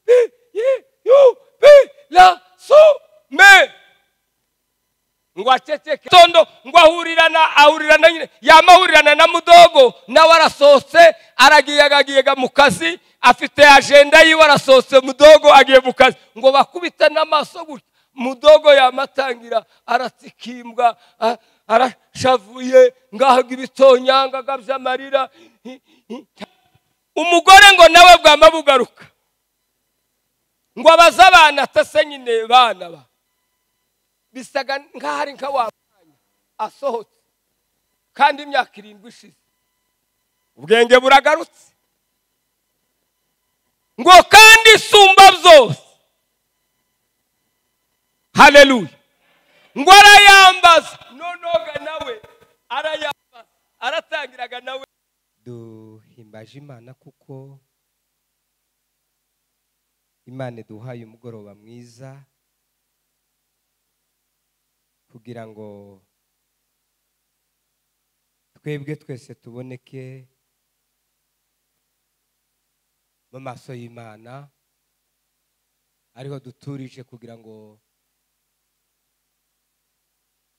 P Y U P la so me. Ngo aceceke tondo, ngo ahurirana nyine, yamahurirana na mudogo, nawe arasohotse, aragiye agiye mu kazi, afite agenda yiwe, arasohotse, mudogo agiye mu kazi, ngo bakubite n'amaso gutya, mudogo yamatangira aratsikimbwa, arashavuye, ngahaga ibitonyanga agabye amarira. Umugore ngo nawe bwama bugaruka, ngo abaze abana atase nyine bana ba bisaga nk'ahari nka wa mwanya asohotse, kandi imyaka 7 ishize ubwenge buragarutse, ngo kandi isumba byose. Haleluya. Ngo arayambaza, nonoga nawe arayambaza, aratangiraga nawe. Duhimbaje Imana kuko Imana iduhaye umugoroba mwiza kugira ngo twebwe twese tuboneke mu maso y'Imana, ariho duturije kugira ngo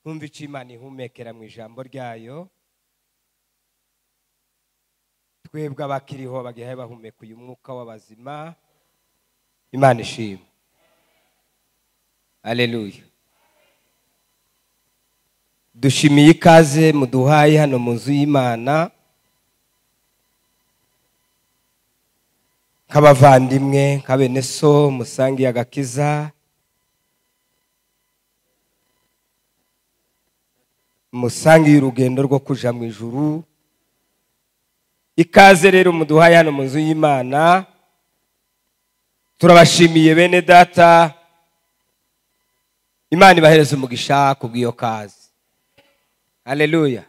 twumve icyo Imana ihumekera mu ijambo ryayo. Twebwe abakiriho bagiye bahumeka uyu mwuka w'abazima, Imana ishimwe. Haleluya. Dushimiye ikaze muduhaye hano mu nzu y'Imana nk'abavandimwe, nka bene so musangiye agakiza, musangiye urugendo rwo kuja mu ijuru. Ikaze rero muduhaye hano mu nzu y'Imana, turabashimiye bene data. Imana ibahereze umugisha kubw'iyo kaze. Haleluya.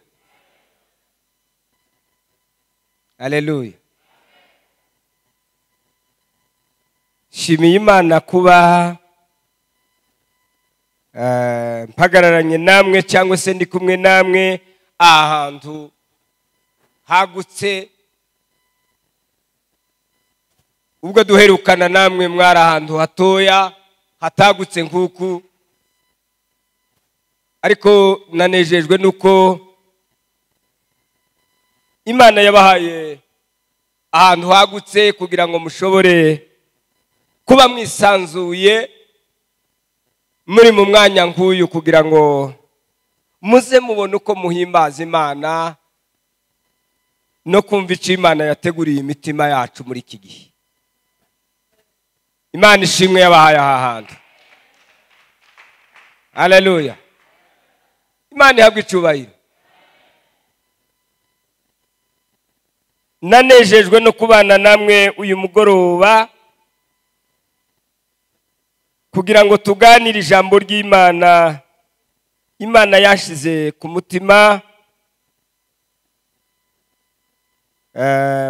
Haleluya. Shimiye Imana kuba mpagararanye namwe cyangwa se ndi kumwe namwe ahantu hagutse. Ubwo duherukana namwe mwari ahantu hatoya hatagutse nkuku, ariko nanejejwe nuko Imana yabahaye ahantu hagutse kugira ngo mushobore kuba mwisanzuye muri mu mwanya nk'uyu, kugira ngo muze mubone uko muhimbaza Imana no kumva icyo Imana yateguriye imitima yacu muri iki gihe. Imana ishimwe yabahaye aha hantu. Haleluya. Imana ihabwe icyubahiro. Nanejejwe no kubana namwe uyu mugoroba kugira ngo tuganire ijambo ry'Imana Imana yashize ku mutima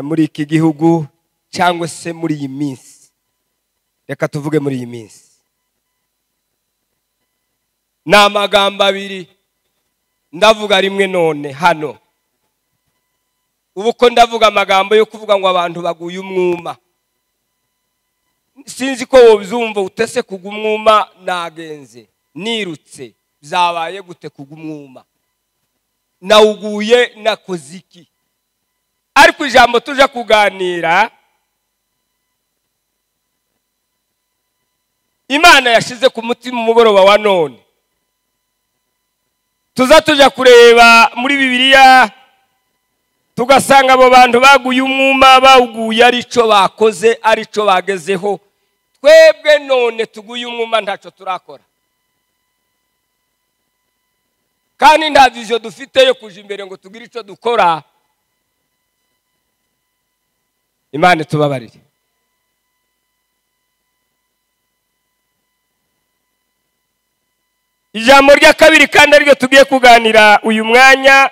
muri iki gihugu cyangwa se muri iyi minsi. Reka tuvuge muri iyi minsi. Ni amagambo abiri ndavuga rimwe none hano. Ubu ko ndavuga amagambo yo kuvuga ngo abantu baguye umwuma, sinzi ko wobyumva utese kugwa umwuma. Nagenze nirutse, byabaye gute kugwa umwuma? Nawuguye nakoze iki? Ariko ijambo tuja kuganira Imana yashize ku mutima umugoroba wa none, tuza tuja kureba muri Bibiliya tugasanga abo bantu baguye umwuma bawuguye arico bakoze, arico bagezeho. Twebwe none tuguye umwuma ntaco turakora, kandi nta vision dufite yo kuja imbere ngo tugire ico dukora. Imana tubabarire. Ijambo rya kabiri kandi ariryo tugiye kuganira uyu mwanya,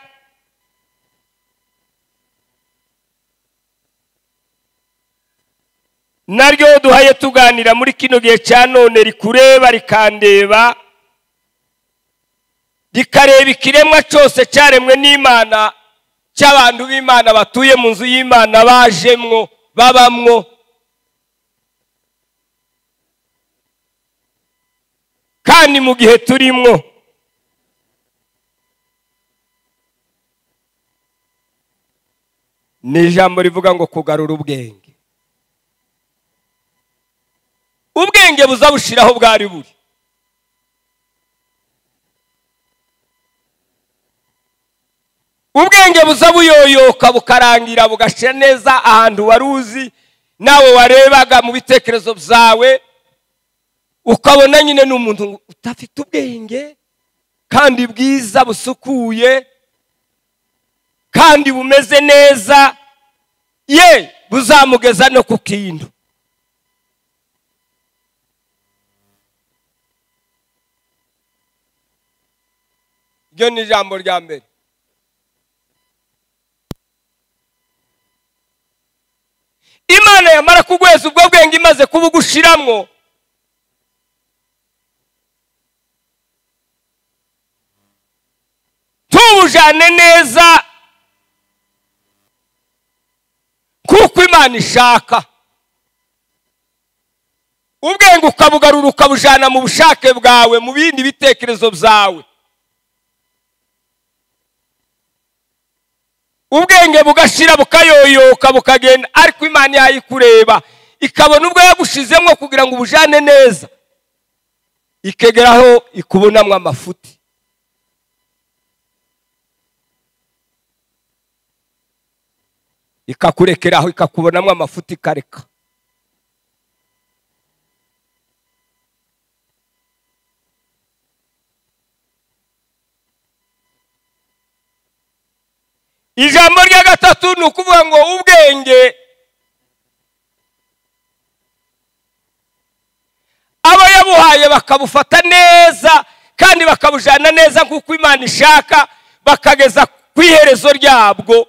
naryo duhaye tuganira muri kino gihe cya none, rikureba rikandeba, rikareba ikiremwa cyose cyaremwe n'Imana, cy'abantu b'Imana batuye mu nzu y'Imana, bajemwo babamwo. Kandi mu gihe turimwo ni ijambo rivuga ngo kugarura ubwenge. Ubwenge buzabushiraho bwari buri. Ubwenge buzabuyoyoka bukarangira bugashira neza ahantu waruzi nawe warebaga mu bitekerezo byawe, ukabona nyine n'umuntu utafite ubwenge kandi bwiza busukuye kandi bumeze neza, ye buzamugeza no ku kintu. Iryo ni ijambo rya mbere. Imana yamara kugweza ubwo bwenge imaze kubugushiramwo, tubujane neza kuko Imana ishaka. Ubwenge ukabugarura ukabujana mu bushake bwawe, mu bindi bitekerezo byawe. Ubwenge bugashira bukayoyoka bukagenda, ariko Imana yayikureba ikabona ubwo yagushizemo kugira ngo ubujane neza, ikegeraho ikubonamwe amafuti. Ikakurekeraho ikakubonamwe amafuti ikareka. Ijambo rya gatatu ni ukuvuga ngo ubwenge abo yabuhaye bakabufata neza kandi bakabujana neza kuko Imana ishaka, bakageza ku iherezo ryabwo.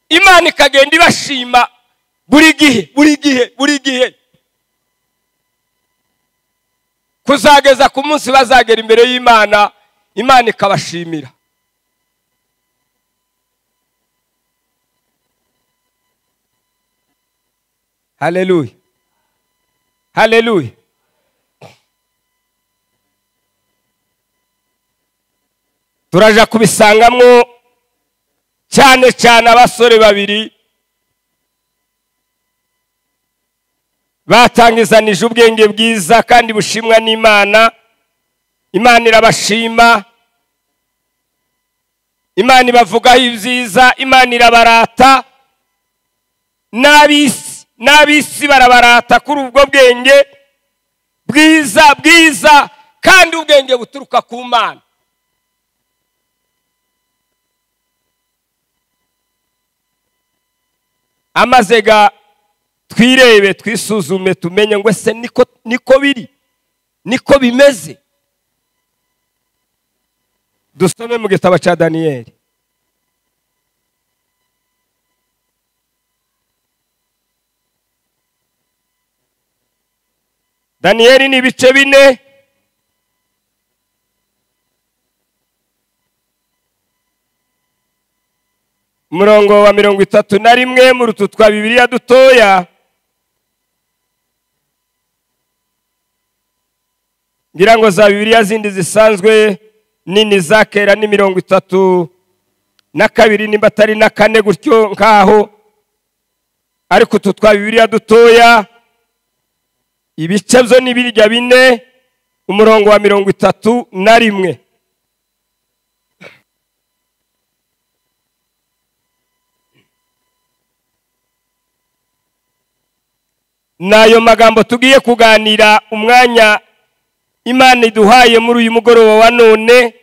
Imana ikagenda ibashima buri gihe buri gihe buri gihe, kuzageza ku munsi bazagera imbere y'Imana, Imana ikabashimira. Haleluya, haleluya. Turaja kubisangamwo cyane cyane abasore babiri batangizanije ubwenge bwiza kandi bushimwa n'Imana. Imana irabashima, Imana ibavugaho ibyiza, Imana irabarata, n'abisi barabarata kuri ubwo bwenge bwiza bwiza kandi ubwenge buturuka ku Mana. Amazega twirebe twisuzume tumenye ngo ese niko biri, niko bimeze. Dusome mu gitabo cya Daniyeli. Daniyeli ni ibice 4. Murongo wa 31 mu rutu twa Bibiliya dutoya. Ngira ngo za Bibiliya zindi zisanzwe nini zakera ni 32 nimba atari na 4 gutyo nkaho, ariko utu twa Bibiliya dutoya ibice byo ni birya 4 umurongo wa 31. Nayo magambo tugiye kuganira umwanya Imana iduhaye muri uyu mugoroba wa none,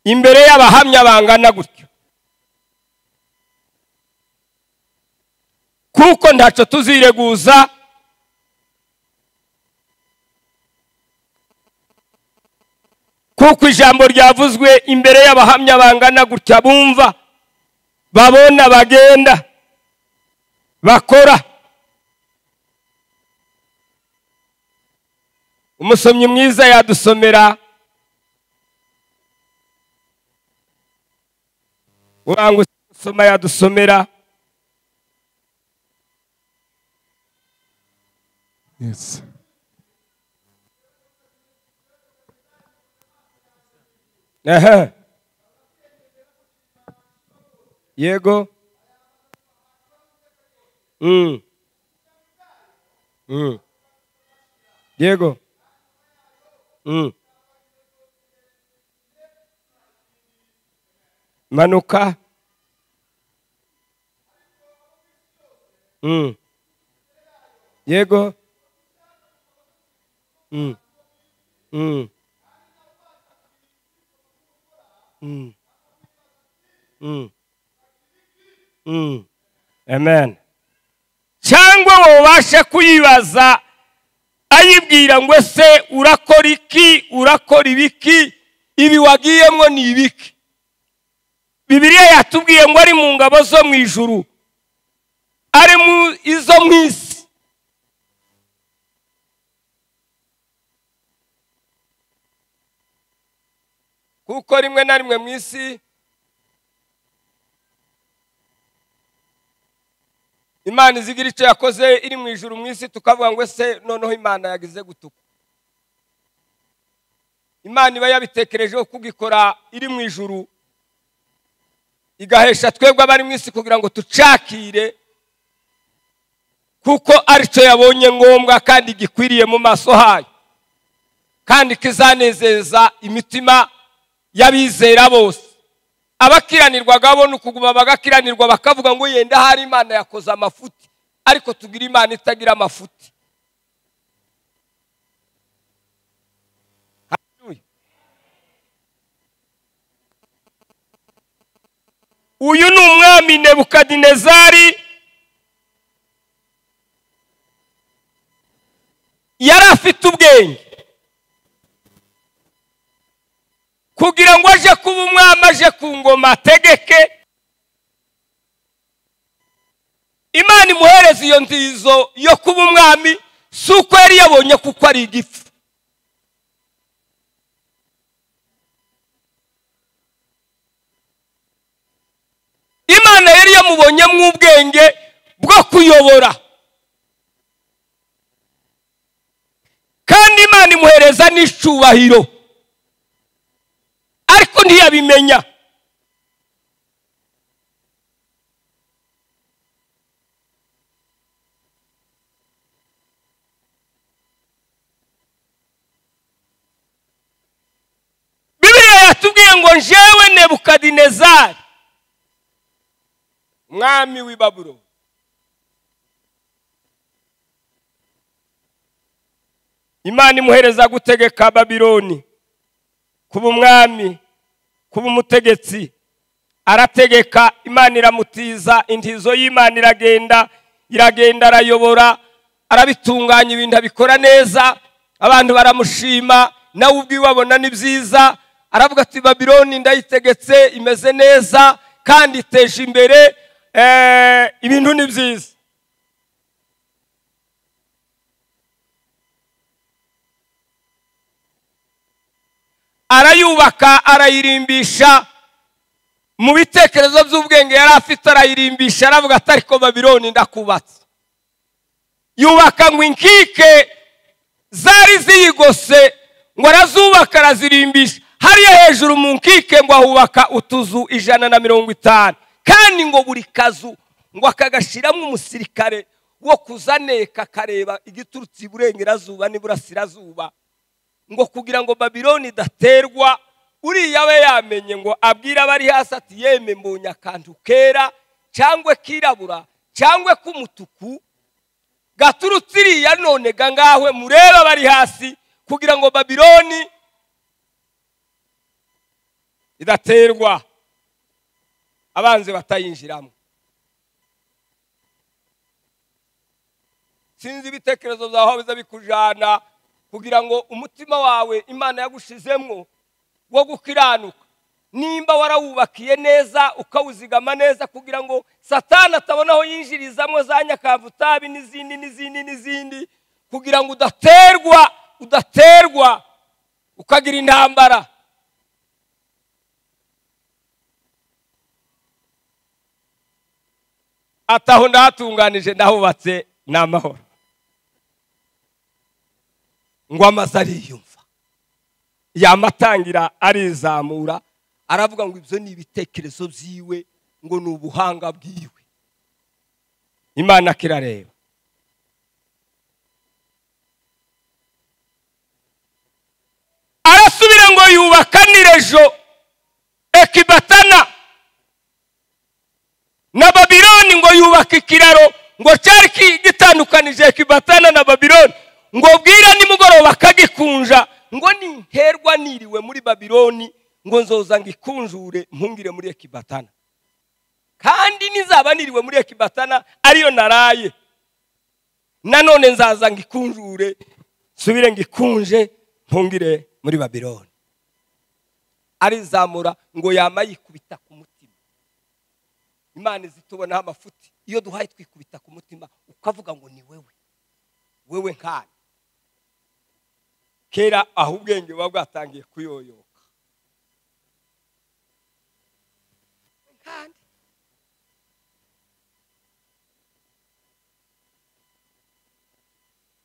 imbere y'abahamya bangana gutyo, kuko ntacyo tuzireguza. Kuko ijambo ryavuzwe imbere y'abahamya bangana gutya, bumva, babona, bagenda, bakora. Umusomyi mwiza yadusomera urangwa usoma yadusomera. Yes. Ehe. Yego. Yego. Manuka. Yego. Amen. Cyangwa wobashe kuyibaza ayibwira ngo se urakora iki, urakora ibiki, ibi wagiyemwo ni ibiki? Bibiliya yatubwiye ngo ari mu ngabo zo mu ijuru, ari mu izo mu isi. Kuko rimwe na rimwe mu isi Imana izigira icyo yakoze iri mu ijuru mu isi, tukavuga ngo se noneho Imana yagize gutuka. Imana iba yabitekerejeho kugikora iri mu ijuru, igahesha twebwe abari mu isi kugira ngo tucakire, kuko aricyo yabonye ngombwa kandi gikwiriye mu maso hayo, kandi kizanezeza imitima y'abizera bose. Abakiranirwaga bo nukuguma bagakiranirwa bakavuga ngo yenda hari Imana yakoze amafuti, ariko tugira Imana itagira amafuti. Haleluya. Uyu ni umwami Nebukadinezari, yari afite ubwenge kugira ngo aje kuba umwami, aje ku ngoma ategeke. Imana imuhereza iyo nzizo yo kuba umwami, si uko yari yabonye kuko ari igifu. Imana yari yamubonyemo ubwenge bwo kuyobora, kandi Imana imuhereza n'icubahiro, ariko ntiyabimenya. Bibiliya yatubwiye ngo njewe Nebukadinezari mwami w'i Babuloni, Imana imuhereza gutegeka Babiloni, kuba umwami, kuba umutegetsi. Arategeka, Imana iramutiza intizo y'Imana, iragenda iragenda, arayobora, arabitunganya, ibintu abikora neza, abantu baramushima, nawe ubwiwe abona ni byiza. Aravuga ati Babiloni ndayitegetse, imeze neza kandi iteje imbere, ibintu ni byiza. Arayubaka, arayirimbisha mu bitekerezo by'ubwenge yari afite, arayirimbisha, aravuga ati ariko Babiloni ndakubatse. Yubaka ngo inkike zari ziyigose, ngo arazubaka arazirimbisha. Hariya hejuru mu nkike ngo ahubaka utuzu 150, kandi ngo buri kazu ngo akagashiramo umusirikare wo kuzaneka akareba igiturutse iburengerazuba n'iburasirazuba, ngo kugira ngo Babiloni idaterwa. Uriya we yamenye ngo abwira abari hasi ati yeme mbonye akantu kera cyangwa kirabura cyangwa k'umutuku gaturutse iriya, none gangahwe mureba abari hasi, kugira ngo Babiloni idaterwa, abanze batayinjiramo. Sinzi ibitekerezo byawe biza bikujana kugira ngo umutima wawe Imana yagushizemwo wo gukiranuka, nimba warawubakiye neza ukawuzigama neza, kugira ngo Satani atabona aho yinjirizamwo za nyakavutabi n'izindi n'izindi n'izindi, kugira ngo udaterwa, udaterwa ukagira intambara. Ataho ndahatunganije, ndahubatse n'amahoro. Ngo amaze ariyumva, Yamatangira arizamura, aravuga ngo ibyo ni ibitekerezo byiwe, ngo ni ubuhanga bwiwe. Imana kirareba. Arasubira ngo yubakanirejo Ekibatana na Babiloni, ngo yubaka ikiraro ngo cyari gitandukanije Ekibatana na Babiloni, ngo bwira nimugoroba kagikunja, ngo ninterwa niriwe muri Babiloni, ngo nzoza ngikunjure mpungire muri Ekibatana, kandi nizaba niriwe muri Ekibatana ariyo naraye, nanone nzaza ngikunjure subire ngikunje mpungire muri Babiloni. Arizamura ngo yama yikubita ku mutima. Imana izitubonaho amafuti iyo duhaye twikubita ku mutima, ukavuga ngo ni wewe, wewe nkani. Kera aho ubwenge buba bwatangiye kuyoyoka. Kandi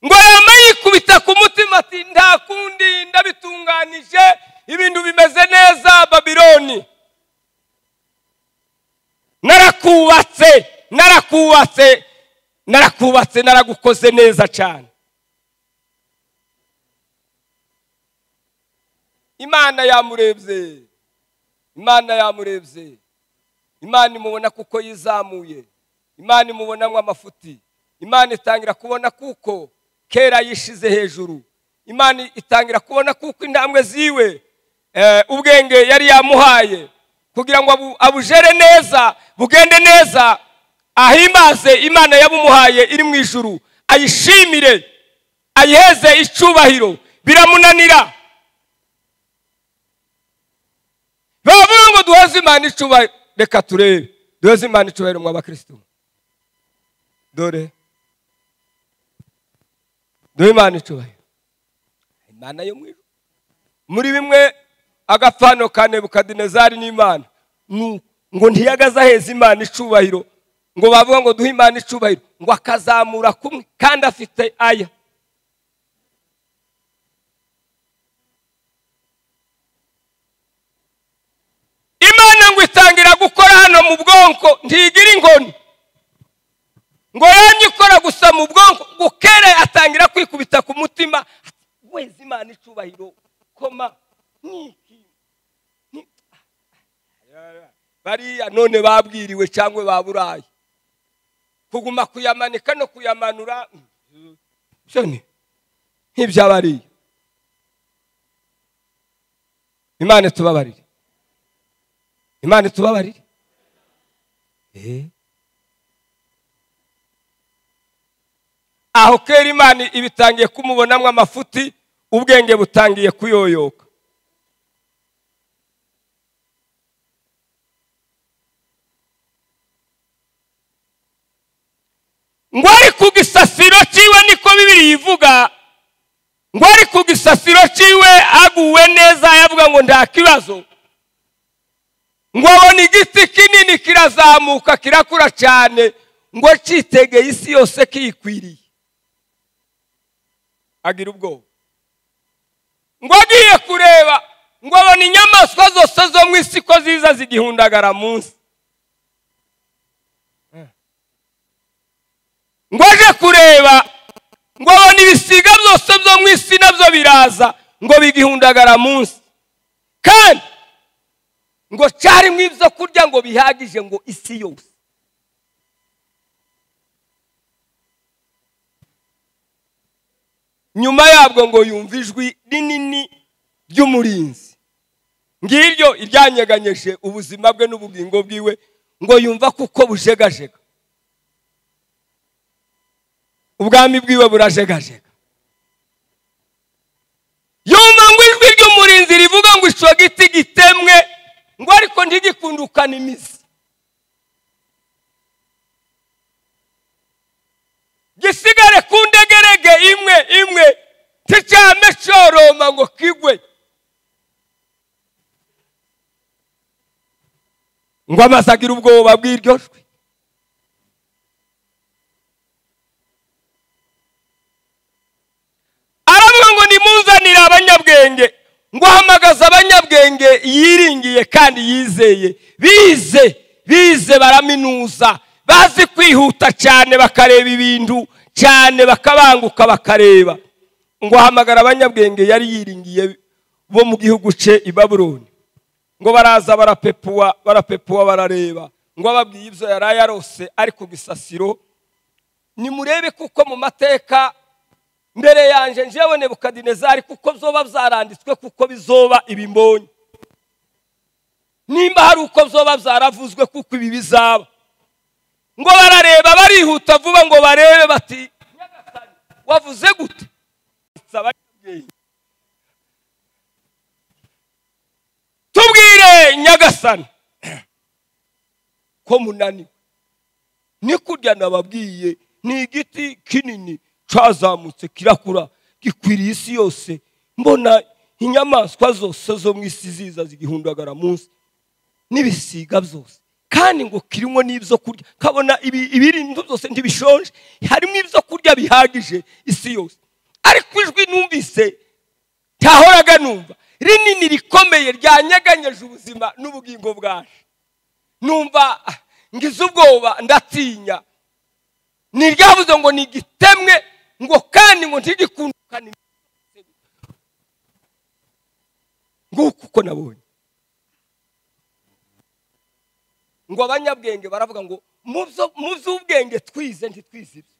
ngo yama yikubita ku mutima ati nta kundi, ndabitunganije, ibintu bimeze neza Babiloni, narakubatse, narakubatse, narakubatse, naragukoze neza cyane. Imana yamurebye, Imana yamurebye, Imana imubona kuko yizamuye, Imana imubonamo amafuti, Imana itangira kubona kuko kera yishize hejuru, Imana itangira kubona kuko intambwe ziwe ubwenge yari yamuhaye kugira ngo abujere neza, bugende neza, ahimbaze Imana yabumuhaye iri mu ijuru, ayishimire, ayiheze icubahiro. Biramunanira. Bavuga ngo duheze Imana icubahiro. Reka turebe duheze Imana icubahiro mu abakristo. Dore duhe Imana icubahiro, Imana yo mu ijuru. Muri bimwe agapfano ka Nebukadinezari n'Imana, ngo ntiyagaza heza Imana icubahiro, ngo bavuga ngo duhe Imana icubahiro, ngo akazamura kumwe kandi afite aya. Imana ngo itangira gukora hano mu bwonko, ntigira inkoni, ngo yamye ikora gusa mu bwonko, ngo kera atangira kwikubita ku mutima, weza Imana icubahiro koma niki bariya none babwiriwe cyangwa baburaye kuguma kuyamanika no kuyamanura soni ntibyabariye. Imana tubabarire, Imana tubabarire. Aho kera Imana ibitangiye kumubonamwe amafuti, ubwenge butangiye kuyoyoka. Ngo ari ku gisasiro ciwe, niko Bibiliya ivuga, ngo ari ku gisasiro ciwe aguwe neza, yavuga ngo nta kibazo, ngo abona igiti kinini kirazamuka kirakura cyane, ngo citegeye isi yose kiyikwiriye. Agira ubwoba, ngo agiye kureba, ngo abona inyamaswa zose zo mu isi ko ziza zigihundagara munsi. Ngo aje kureba, ngo abona ibisiga byose byo mu isi nabyo biraza, ngo bigihundagara munsi, kandi ngo cyarimo ibyo kurya ngo bihagije ngo isi yose. Nyuma yabwo ngo yumva ijwi rinini ry'umurinzi, ngiryo iryanyeganyeshe ubuzima bwe n'ubugingo bwiwe, ngo yumva kuko bujegajega, ubwami bwiwe burajegajega. Yumva ngo ijwi ry'umurinzi rivuga ngo ico giti gitemwe, ngo ariko ntigikundukana imizi, gisigare ku ndegerege imwe imwe, ticyame cyoroma ngo kigwe. Ngo amaze agira ubwoba bw'iryo jwi. Aravuga ngo nimunzanire abanyabwenge, Ngo ahamagaza abanyabwenge yiringiye kandi yizeye, bize baraminuza, bazi kwihuta cyane, bakareba ibintu cyane, bakabanguka bakareba. Ngo ahamagara abanyabwenge yari yiringiye bo mu gihugu cye i Babuloni. Ngo baraza barapepuwa barareba. Ngo ababwiye ibyo yari yarose ari ku gisasiro. Nimurebe kuko mu mateka mbere yanje njyewe Nebukadinezari, kuko byoba byaranditswe, kuko bizoba ibimbonye. Nimba hari uko byoba byaravuzwe, kuko ibi bizaba. Ngo barareba barihuta vuba ngo barebe bati Nyagasani wavuze gute? Tubwire Nyagasani ko munaniwe. Ni kurya nababwiye, ni igiti kinini cyazamutse kirakura gikwiriye isi yose, mbona inyamaswa zose zo mu isi ziza zigihundagara munsi n'ibisiga byose, kandi ngo kirimo n'ibyo kurya, kabona ibirindu byose ntibishonje, harimo ibyo kurya bihagije isi yose. Ariko ijwi numvise tahoraga numva rinini rikomeye ryanyeganyeje ubuzima n'ubugingo bwaje, numva ngize ubwoba ndatinya. Niryavuze ngo ni gitemwe, ngo kandi ngo ntigikundukane. Nguko uko nabonye. Ngo abanyabwenge baravuga ngo mu by'ubwenge twize ntitwize ibyo.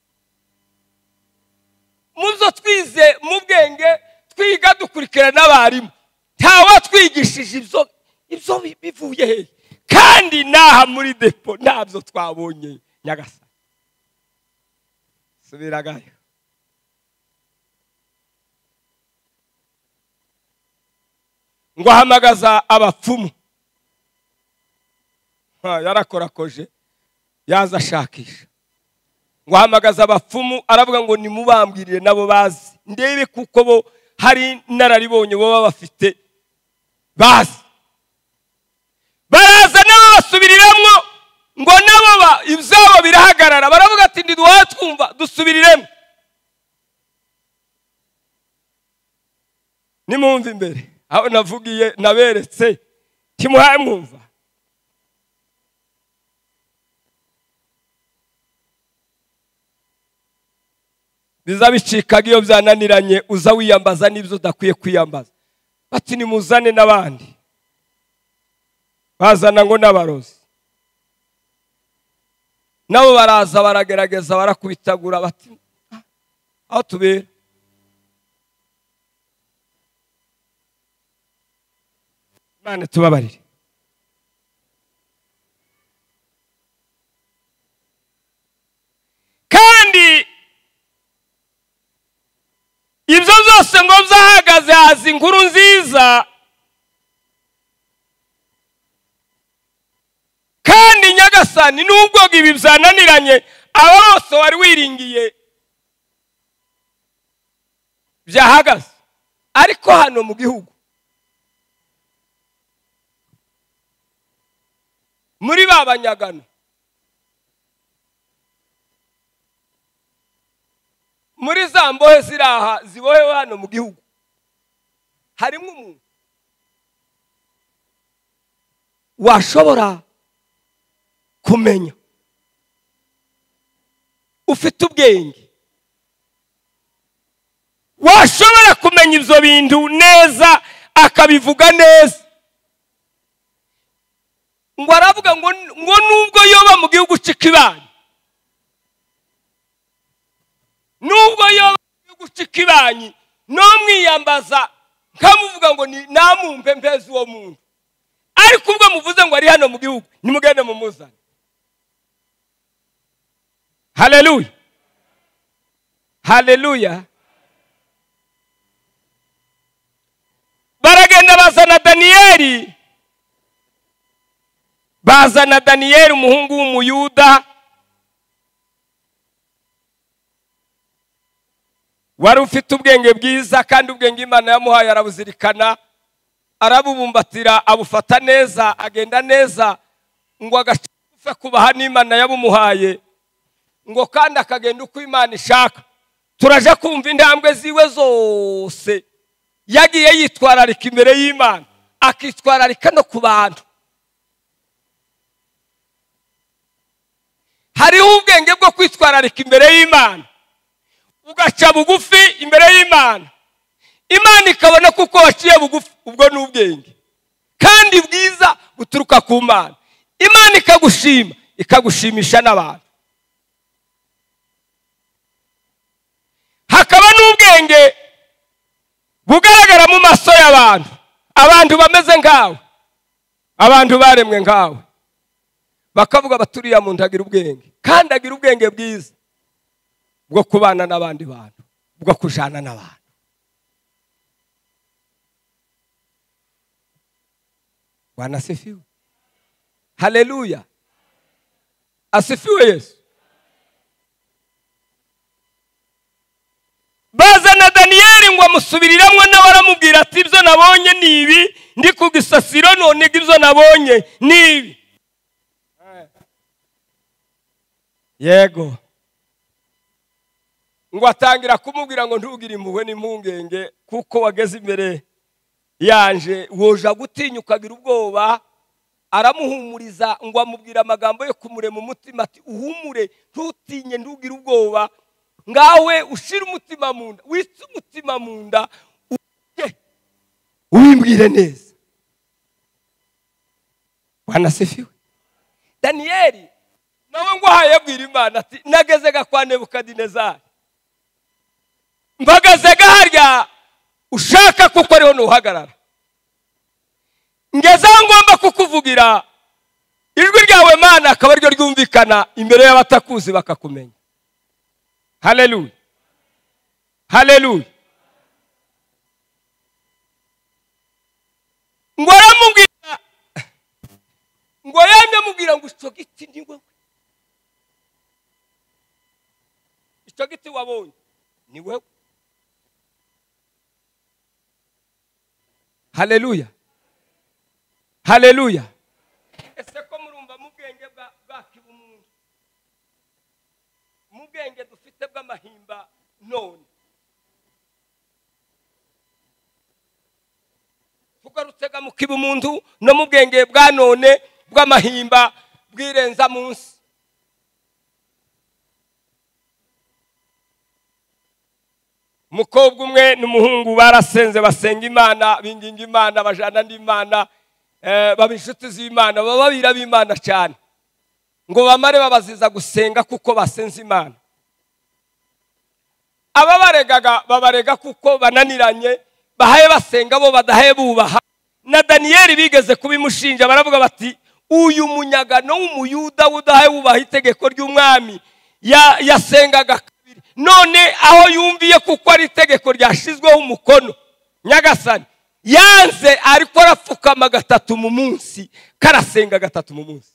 Mu byo twize mu bwenge twiga dukurikira n'abarimu, ntawatwigishije ibyo bivuye hehe? Kandi naha muri depo ntabyo twabonye. Nyagasani subiragayo. Ngo ahamagaza abapfumu, yarakorakoje yaza ashakisha. Ngo ahamagaza abapfumu aravuga ngo nimubambwirire nabo bazi, ndebe kuko bo hari nararibonye bo bafite bazi. Baraza nabo basubiriramwo, ngo nabo ibyabo birahagarara, baravuga ati ndiduha twumva dusubiriremo. Nimumva imbere aho navugiye naberetse timuhaye mwumva. Biza bicikaga iyo byananiranye, uza wiyambaza n'ibyo udakwiye kwiyambaza. Bati nimuzane n'abandi, bazana ngo n'abarozi nabo baraza baragerageza barakubitagura, bati aho tubera. Imana tubabarire. Kandi ibyo byose ngo byahagaze, haza inkuru nziza. Kandi Nyagasani nubwo ibi byananiranye, abo bose wari wiringiye byahagaze. Ariko hano mu gihugu muri ba banyagano, muri za mbohe ziraha zibohewe hano mu gihugu, harimo umuntu washobora kumenya, ufite ubwenge, washobora kumenya ibyo bintu neza akabivuga neza. Ngo aravuga ngo nubwo yoba mu gihugu cy'ikibanyi, nubwo yoba mu gihugu cy'ikibanyi, no mwiyambaza nkamuvuga ngo ni namumpe mpeze uwo muntu. Ariko ubwo muvuze ngo ari hano mu gihugu, nimugende mumuzane. Haleluya, haleluya. Baragenda bazana Daniyeli, bazana Daniyeli umuhungu w'umuyuda wari ufite ubwenge bwiza, kandi ubwenge Imana yamuhaye arabuzirikana, arabubumbatira, abufata neza, agenda neza, ngo agacufe kubaha n'Imana yabumuhaye, ngo kandi akagenda uko Imana ishaka. Turaje kumva intambwe ziwe zose Yagiye yitwararika imbere y'Imana, akitwararika no ku bantu. Hariho ubwenge bwo kwitwararika imbere y'Imana, ugaca bugufi imbere y'Imana, Imana ikabona kuko waciye bugufi. Ubwo ni ubwenge kandi bwiza buturuka ku Mana. Imana ikagushima, ikagushimisha n'abantu. Hakaba n'ubwenge bugaragara mu maso y'abantu, abantu bameze nkawe, abantu baremwe nkawe, bakavuga baturiya muntu agira ubwenge, kandi agira ubwenge bwiza bwo kubana n'abandi bantu, bwo kujana n'abantu. Bwana asifiwe. Haleluya. Asifiwe Yesu. Bazana Daniyeli ngo amusubiriramwe, nawe aramubwira ati ibyo nabonye ni ibi, ndi ku gisasiro none ibyo nabonye ni ibi. Yego. Ngo atangira kumubwira ngo ntugire impuhwe n'impungenge, kuko wageze imbere yanje woja gutinya ukagira ubwoba. Aramuhumuriza ngo amubwira amagambo yo kumurema umutima ati uhumure, ntutinye, ntugire ubwoba, ngawe ushira umutima mu nda, witse umutima mu nda, ubimbwire neza. Bwana asifiwe. Daniyeli nawe ngo ahayabwira Imana ati nagezega kwa Nebukadinezari, mpagazega harya ushaka kuko ariho nuhagarara, ngeze aho ngomba kukuvugira ijwi ryawe Mana akaba ariryo ryumvikana imbere y'abatakuzi bakakumenya. Haleluya. Haleluya. Ngo aramubwira, ngo yamye amubwira ngo icyo giti ni wowe, icyo giti wabonye ni wowe. Haleluya. Haleluya. Ese ko murumva mu bwenge bwa kibumuntu, mu bwenge dufite bw'amahimba none, tugarutse mu kibumuntu no mu bwenge bwa none bw'amahimba bwirenza munsi. Umukobwa umwe n'umuhungu barasenze, basenga Imana, binginga Imana, bajana n'Imana, baba inshuti z'Imana, baba b'Imana cyane, ngo bamare babaziza gusenga kuko basenze Imana. Ababaregaga babarega kuko bananiranye, bahaye basenga bo badahaye bubaha. Na Daniyeli bigeze kubimushinja, baravuga bati uyu munyagano w'umuyuda udahaye wubaha itegeko ry'umwami yasengaga kabiri, none aho yumviye kuko ari itegeko ryashizweho umukono Nyagasani yanze, ariko arapfukama gatatu mu munsi, karasenga gatatu mu munsi.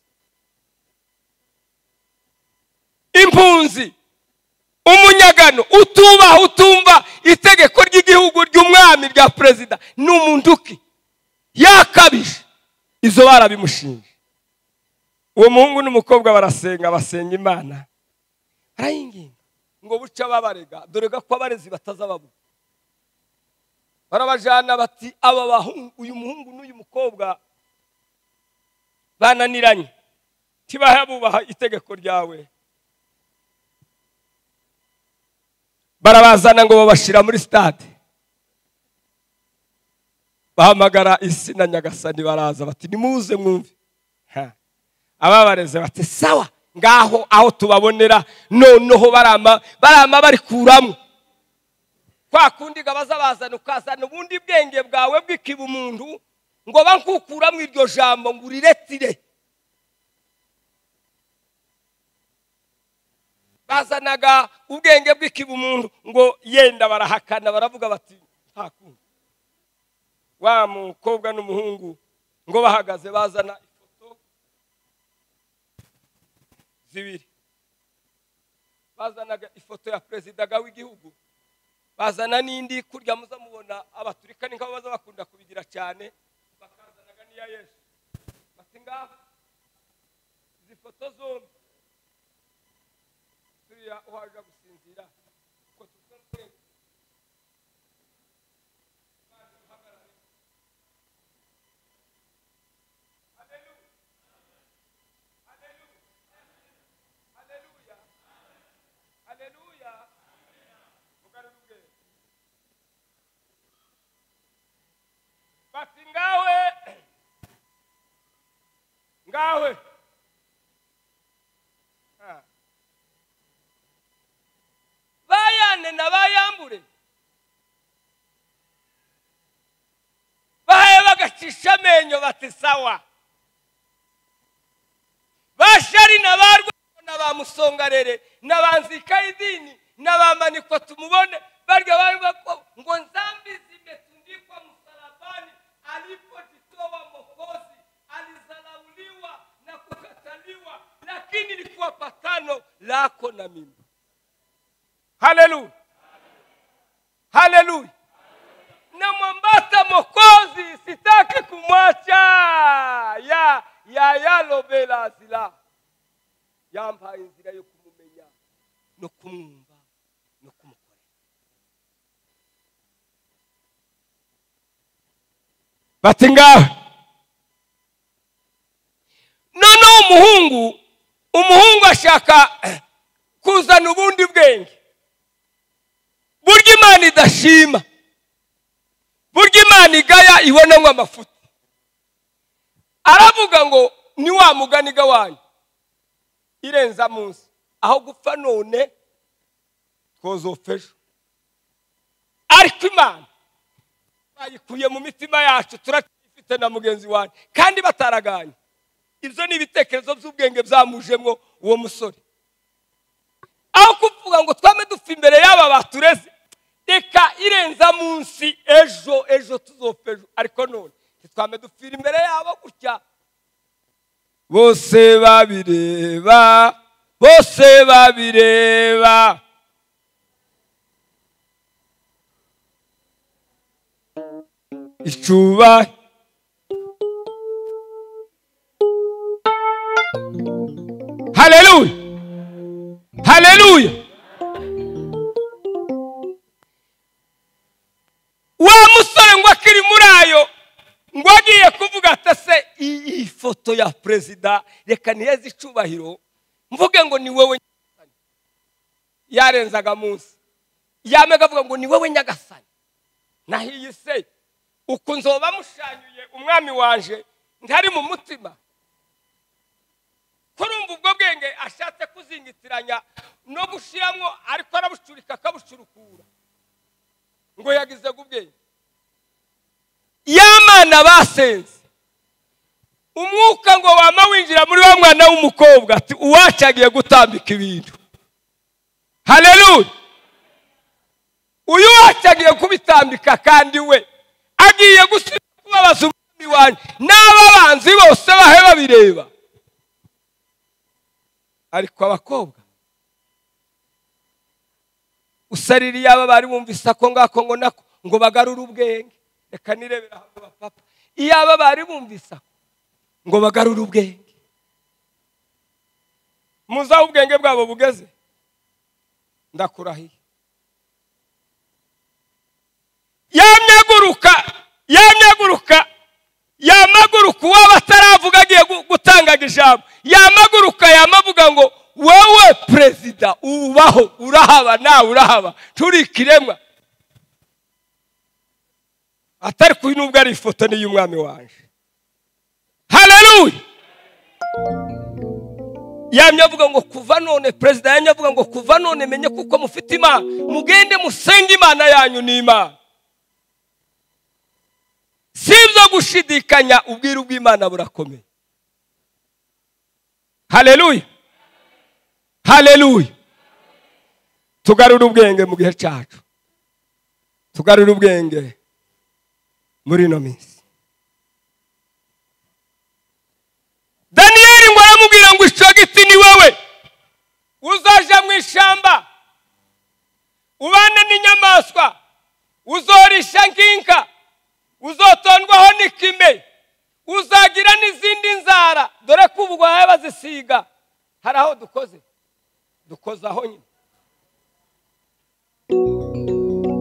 Impunzi, umunyagano utubaha, utumva itegeko ry'igihugu ry'umwami rya perezida, n'umunduki yakabije, izo barabimushinja. Uwo muhungu n'umukobwa barasenga, basenga Imana, barayinginga ngo buca babarega, dore ko abarezi batazababura. Barabajana bati aba bahungu, uyu muhungu n'uyu mukobwa bananiranye, ntibahe itegeko ryawe. Barabazana ngo babashira muri stade, bahamagara isi na Nyagasani, baraza bati nimuze mwumve. Ababareze bati sawa, ngaho aho tubabonera noneho barama barikuramo kwa kundi gabaza bazana, ukazana ubundi bwenge bwawe bw'ikibumuntu ngo bankukuramo iryo jambo ngo uriretire. Bazanaga ubwenge bw'ikibumuntu ngo yenda barahakana, baravuga bati nta kundi. Wa mukobwa n'umuhungu ngo bahagaze bazana ifoto zibiri, bazanaga ifoto ya perezida w'igihugu, bazana n'indi kurya muza mubona abaturika ni nk'abo baza bakunda kubigira cyane, bakazanaga n'iya Yesu. Bati ngaho izi foto zombi turiya uhaje gusinzira ko tuzo. Bati ngawe ngawe. Bayane na bayambure bahaye bagacisha amenyo bati sawa. Bashari na barwa na bamusongarere na banzika idini na bamanikwa tumubone barya bari ngo nzambi zimetundikwa msalabani, alipojitoa Mwokozi alizalauliwa na kukataliwa, lakini ilikuwa patano lako na mimi. Haleluya, haleluya. Na mwambata Mwokozi, sitaki kumwacha. Ya ya yalobela zila yampaye inzira yo kumumenya no kumwumva no kumukorera. Bati ngawe. None umuhungu ashaka kuzana ubundi bwenge burya Imana idashima, burya Imana igaya ibonamwe amafuti. Aravuga ngo ni wa muganiga wanyu irenza munsi, aho gupfa none twozopfa ejo. Ariko Imana bayikuye mu mitima yacu, turacyifite na mugenzi wanyu kandi bataraganye. Ibyo ni ibitekerezo by'ubwenge byamujemwo uwo musore. Aho kuvuga ngo twame dupfa imbere y'aba batureze, reka irenza munsi ejo ejo tuzopfa ejo, ariko none twame dupfira imbere yabo gutya. Bose babireba, bose babireba. Icuba Haleluya, haleluya. Wa musore ngo akiri muri ayo ngo agiye kuvuga atase iyi foto ya perezida reka niheze icubahiro mvuge ngo ni wewe Nyagasani. Yarenzaga munsi yamega avuga ngo ni wewe Nyagasani, nahiye se uko nzoba mushanyuye umwami wanje ntari mu mutima. Kurumva ubwo bwenge ashatse kuzingitiranya no gushiramwo, ariko arabucurika akabucurukura ngo yagize ubwenge. Yamana basenze umwuka ngo wama winjira muri wa mwana w'umukobwa ati uwacagiye gutambika ibintu. Haleluya. Uyu wacagiye kubitambika kandi we agiye gusubira kubabaza umwami wanjye n'ababanzi bose bahe babireba. Ariko abakobwa usaririye aba bari bumvise ako ngako ngo nako ngo bagarure ubwenge. Reka nirebera hamwe papa, iyaba bari bumvise ngo bagarure ubwenge. Muzaho ubwenge bwabo bugeze, ndakurahiye. Yamyaguruka, yamyaguruka, yamaguruka uwaba ataravuga agiye gutangaga ijambo, yamaguruka yamavuga ngo wowe perezida ubaho urahaba nawe urahaba turi ikiremwa. Atari kuyi nubwo ari ifoto ni y'umwami wanje. Haleluya. Yamye avuga ngo kuva none perezida, yamye avuga ngo kuva none menye kuko mufite Imana, mugende musenge Imana yanyu ni Imana. Sibyo gushidikanya, ubwiru bw'Imana burakomeye. Haleluya, haleluya. Tugarure ubwenge mu gihe cyacu, tugarure ubwenge muri ino minsi. Daniyeli ngo aramubwira ngo ico giti ni wewe uzaja mu ishamba ubane n'inyamaswa, uzorisha nkinka, uzotondwaho n'ikime, uzagira n'izindi nzara. Dore ko ubu bazisiga hari aho dukoze dukozaho nyine.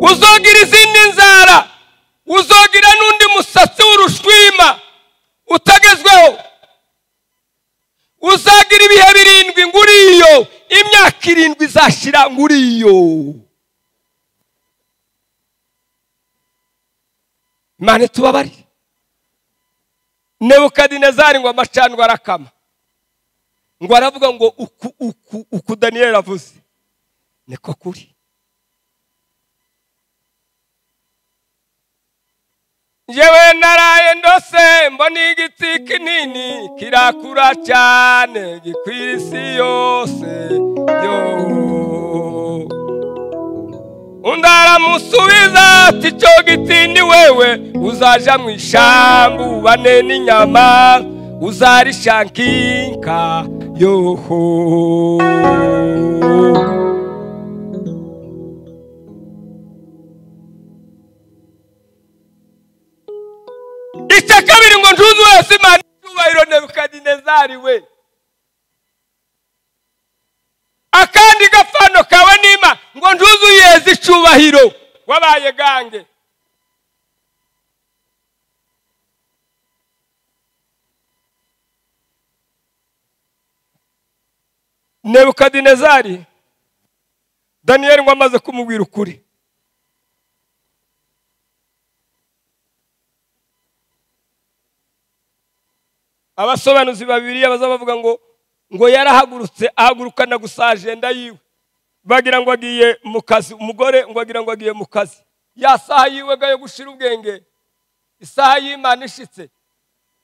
Uzogira izindi nzara, uzogira n'undi musatsi w'urushwima utagezweho, uzagira ibihe birindwi nguriyo, imyaka 7 izashira nguriyo. Imana tubabari. Nebukadinezari ngo amacandwe arakama, ngo aravuga ngo uku uku uku Daniyeli avuze niko kuri. Njyewe naraye ndose mbona igiti kinini kirakura cyane gikwira isi yose yo. Undi aramusubiza ati icyo giti ni wewe, uzaja mu ishyamba ubane n'inyama, uzarisha nkinka yoho. Icya kabiri ngo ntuzi wese Imana icyubahiro Nebukadinezari we. Akandi gafano kawe nima ngo ntuzi uyeze icyubahiro wabaye gange. Nebukadinezari Daniyeli ngo amaze kumubwira ukuri, abasobanuzi babiri baza bavuga ngo yarahagurutse ahagurukana gusa agenda yiwe, bagira ngo agiye mu kazi, umugore ngo agira ngo agiye mu kazi, ya saha yiwe gayo gushira ubwenge, isaha y'Imana ishitse,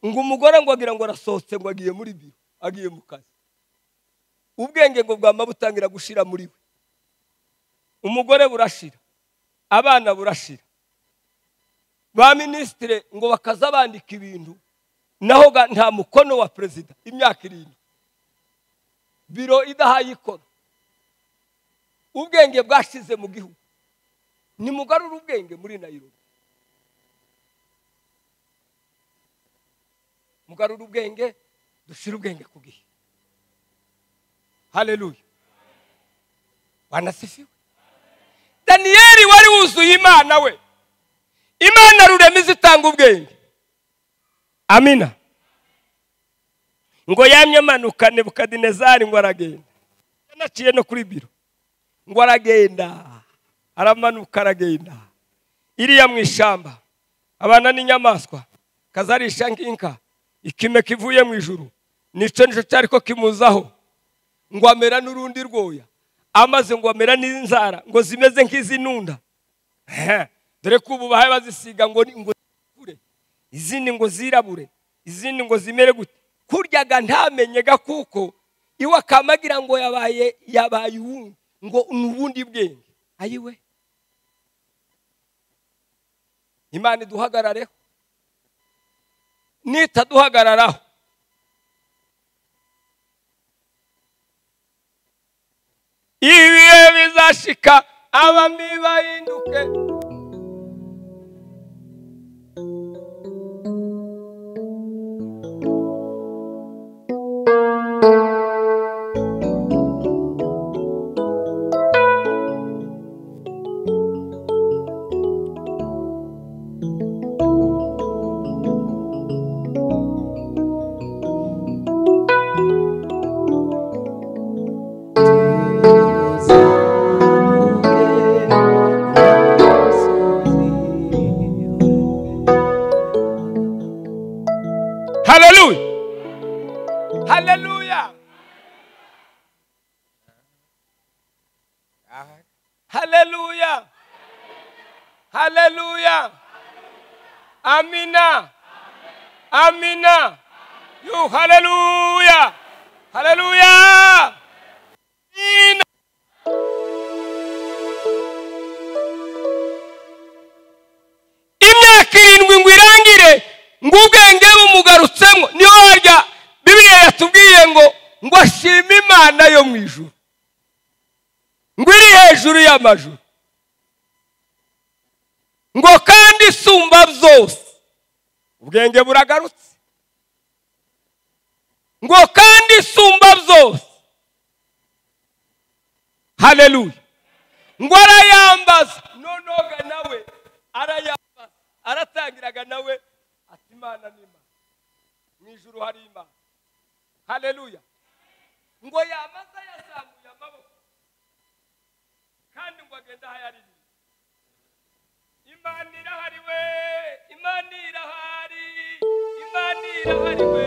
ngo umugore ngo agira ngo arasohotse ngo agiye muri biro, agiye mu kazi, ubwenge ngo bwama butangira gushira muri we, umugore burashira, abana burashira, ba ministre ngo bakaza bandika ibintu naho nta mukono wa perezida imyaka 7 biro idahaye ikora, ubwenge bwashize mu gihugu. Nimugarura ubwenge muri Nairobi, mugarura ubwenge, dushira ubwenge ku gihe. Haleluya, wanasifiwe. Daniyeli wari wuzuye Imana we, Imana rurema izitanga ubwenge. Amina. Ngo yamye manuka Nebukadinezari ngo aragenda, yanaciye no kuri biro, ngo aragenda aramanuka aragenda iriya mu ishamba abana n'inyamaswa kazarisha nkinka, ikime kivuye mu ijuru nico nico cyariko kimuzaho, ngo amera n'urundi rwoya, amaze ngo amera n'inzara ngo zimeze nk'izinunda. Dore ko ubu bahaye bazisiga ngo kure, izindi ngo zirabure, izindi ngo zimere gute, kuryaga ntamenyega kuko iwe akamagira ngo yabaye uwundi, ngo nubundi bwenge. Ayiwe, Imana iduhagarareho, nitaduhagararaho ibihe bizashika abami bahinduke. Hallelujah. Hallelujah. Hallelujah. Hallelujah. Amina. Amina. You hallelujah. Hallelujah. Amina. Imyaka 7 ngo irangire, ngo ubwenge bumugarutsemo. Niyo harya Bibiliya yatubwiye ngo ashime Imana yo mu ijuru, ngo iri hejuru y'amajuru, ngo kandi isumba byose. Ubwenge buragarutse, ngo kandi isumba byose. Haleluya. Ngo arayambaza, nonoga nawe arayambaza, aratangiraga nawe ati Imana ni Imana, mu ijuru hari Imana. Haleluya. Ngo yamaza yazamuye amaboko kandi ngo agenda ahayaririye. Imana irahari we, Imana irahari, Imana irahari we.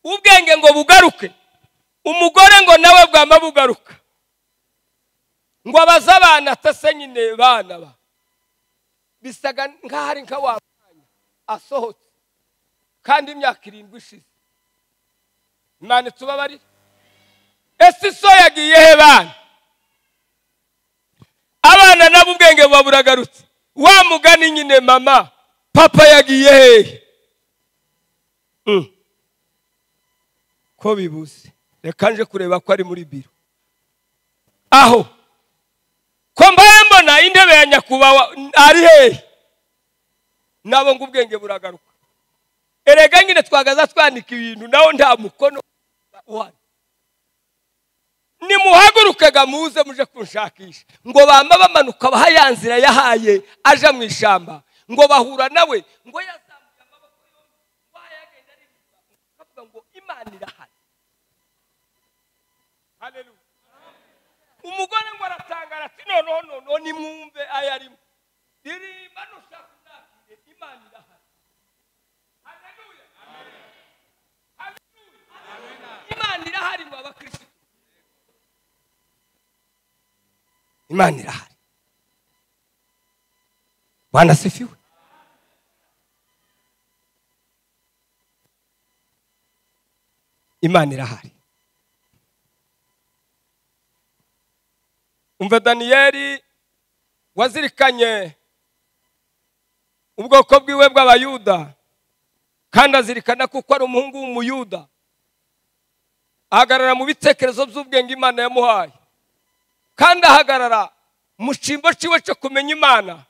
Ubwenge ngo bugaruke, umugore ngo nawe bwama bugaruka, ngo abaze abana atase nyine bana ba bisaga nk'ahari nka wa mwanya asohotse kandi imyaka 7 ishize. Imana itubabarire. Ese so yagiye he bana? Abana nabo ubwenge buba buragarutse. Wa mugani nyine mama papa yagiye hehe? Ko bibuze, reka nje kureba ko ari muri biro. Aho ko mbaye mbona intebe ya nyakubahwa ari hehe? Nabo ngo ubwenge buragaruka. Erega nyine twagaza twanika ibintu naho nta mukono uhari. Nimuhagurukega muze muje kunshakisha. Ngo bama bamanuka baha ya nzira yahaye aja mu ishamba, ngo bahura nawe, ngo yazamuye amaboko yombi, ngo ayagenda aririmba, akavuga ngo Imana irahari. Haleluya. Umugore ngo aratangara ati noneho noneho nimwumve ayarimo. Ririmba nushaka uzakire, Imana irahari. Haleluya. Haleluya. Imana irahari mu abakristo. Imana irahari. Bwana asifiwe. Imana irahari. Umva Daniyeli wazirikanye ubwoko bwiwe bw'Abayuda, kandi azirikana kuko ari umuhungu w'Umuyuda, ahagarara mu bitekerezo by'ubwenge Imana yamuhaye, kandi ahagarara mu cyimbo ciwe cyo kumenya Imana,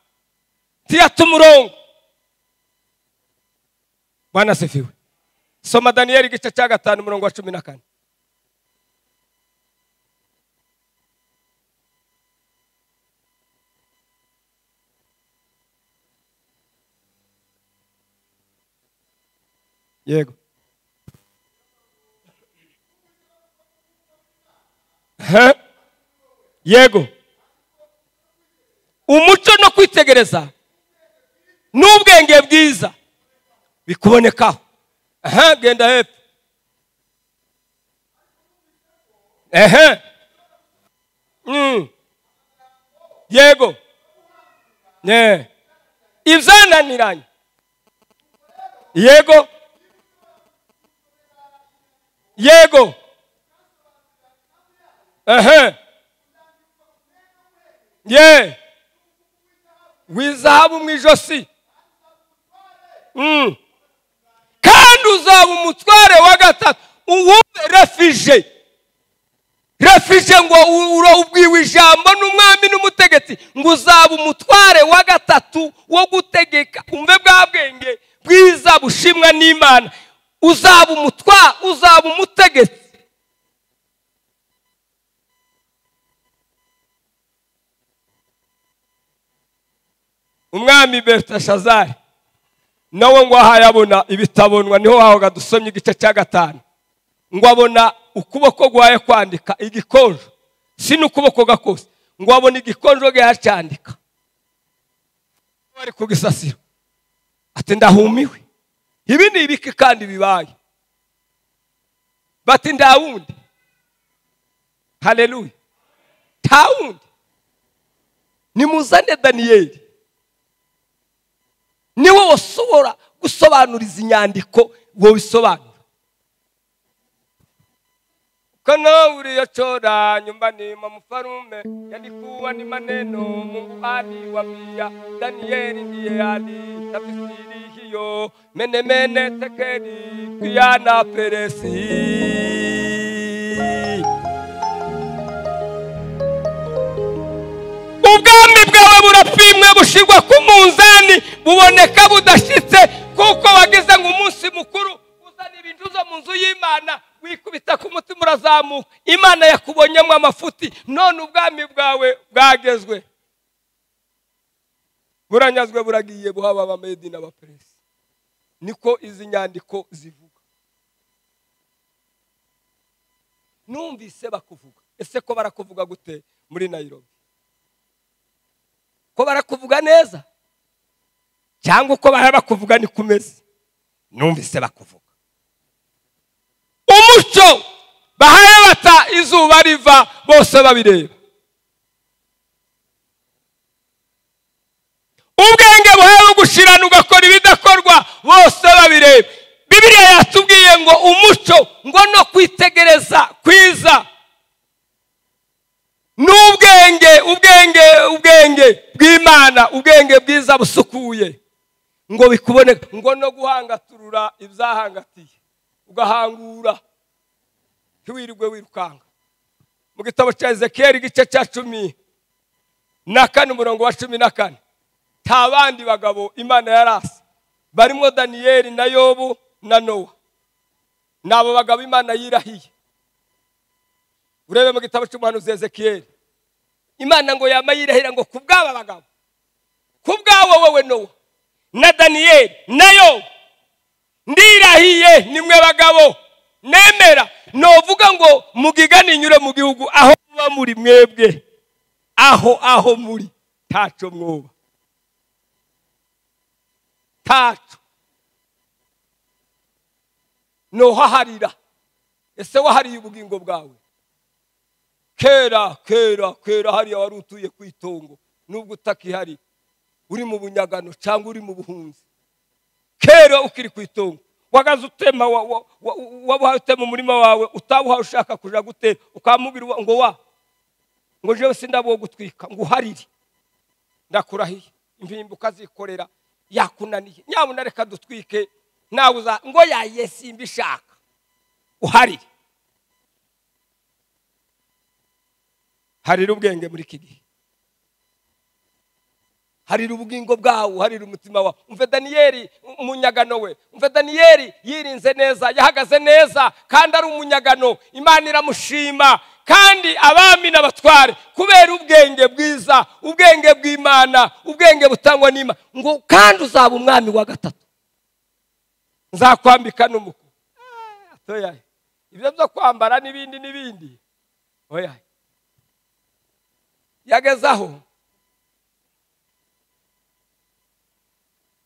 ntiyata umurongo. Bwana asifiwe. Soma Daniyeli igice cya 5 umurongo wa 14. Yego. Yego. Umuco no kwitegereza n'ubwenge bwiza bikubonekaho. Genda hepfo. Yego. Ibyananiranye. Yego. Yego. Ye. W'izahabu mu ijosi. Kandi uzaba umutware wa gatatu. Uwumve refugee. Refugee ngo ubwiwe ijambo n'umwami n'umutegetsi, ngo uzaba umutware wa gatatu wo gutegeka. Umve bwa bwenge bwiza bushimwa n'Imana. Uzaba umutwa, uzaba umutegetsi. Umwami Belteshazari nawe ngo ahayabona ibitabonwa, niho hahoga dusomye igice cya 5, ngo abona ukuboko gwaye kwandika igikonjo, si n'ukuboko gakose, ngo abona igikonjo gyacyandika bari ku gisasiro. Ati ndahumiwe, ibi ni ibiki kandi bibaye? Bati ndawundi. Haleluya. Tawundi. Nimuzane Daniyeli, niwe wasobora gusobanura izi nyandiko, wowe bisobanura. Kana uliyochora nyumbani mwa mfarume yalikuwa ni maneno Mungu aliwaambia Danieli ndiye alitafsiri hiyo, mene mene tekeli pia na peresi. Ubwami bwawe burapimwe bushirwa ku munzani, buboneka budashitse, kuko wagize ngo umunsi mukuru uzana ibintu zo mu nzu y'Imana, wikubita ku mutima urazamuka. Imana yakubonyemo amafuti, none ubwami bwawe bwagezwe, buranyazwe, buragiye buhaba Abamedi n'Abaperesi. Niko izi nyandiko zivuga. Numvise bakuvuga. Ese ko barakuvuga gute muri Nairobi? Ko barakuvuga neza cyangwa uko bakuvuga ni kumeze? Numvise bakuvuga. Umuco bahaye bata izuba riva bose babireba. Ubwenge buhaye gushirana ugakora ibidakorwa bose babireba. Bibiliya yatubwiye ngo umuco ngo no kwitegereza kwiza n'ubwenge, ubwenge, ubwenge bw'Imana, ubwenge bwiza busukuye ngo bikuboneka, ngo no guhangaturura ibyahangatiye ugahangura ntiwirirwe wirukanga. Mu gitabo cya Ezekiel igice cya 14 umurongo wa 14, nta bandi bagabo Imana yarase barimo Daniyeli na Yobu na Nowa. Nabo bagabo Imana yirahiye. Urebe mu gitabo cy'umuhanuzi Ezekiel, Imana ngo yamayirahira ngo kubw'aba bagabo, kubwawe wowe Nowa na Daniyeli na Yobu, ndirahiye nimwe bagabo nemera novuga ngo mugigane inyure mu gihugu aho muba muri mwebwe, aho muri taco mwoba taco no haharira. Ese wahariye ubugingo bwawe? Kera kera kera hariya wari utuye ku itongo, nubwo utakihari uri mu bunyagano cyangwa uri mu buhunzi. Kera ukiri ku itongo wagaze utema, wabuhaye utema umurima wawe, utabuhaye ushaka kuja gutera, ukamubwira ngo wa ngo jewe sindabo gutwika ngo uharire, ndakurahiye impimba ukazikorera yakunaniye, nyabuna reka dutwike nawe uza ngo yaye simbishaka, uharire. Harira ubwenge muri iki gihe, harira ubugingo bwawe, harira umutima wawe. Umve Daniyeli umunyagano we, umve Daniyeli yirinze neza, yahagaze neza kandi ari umunyagano, Imana iramushima. Kandi abami n'abatware kubera ubwenge bwiza, ubwenge bw'Imana, ubwenge butangwa n'Imana, ngo kandi uzaba umwami wa gatatu, nzakwambika n'umuku. Oya, ibyo byo kwambara n'ibindi n'ibindi, oya. Yagezaho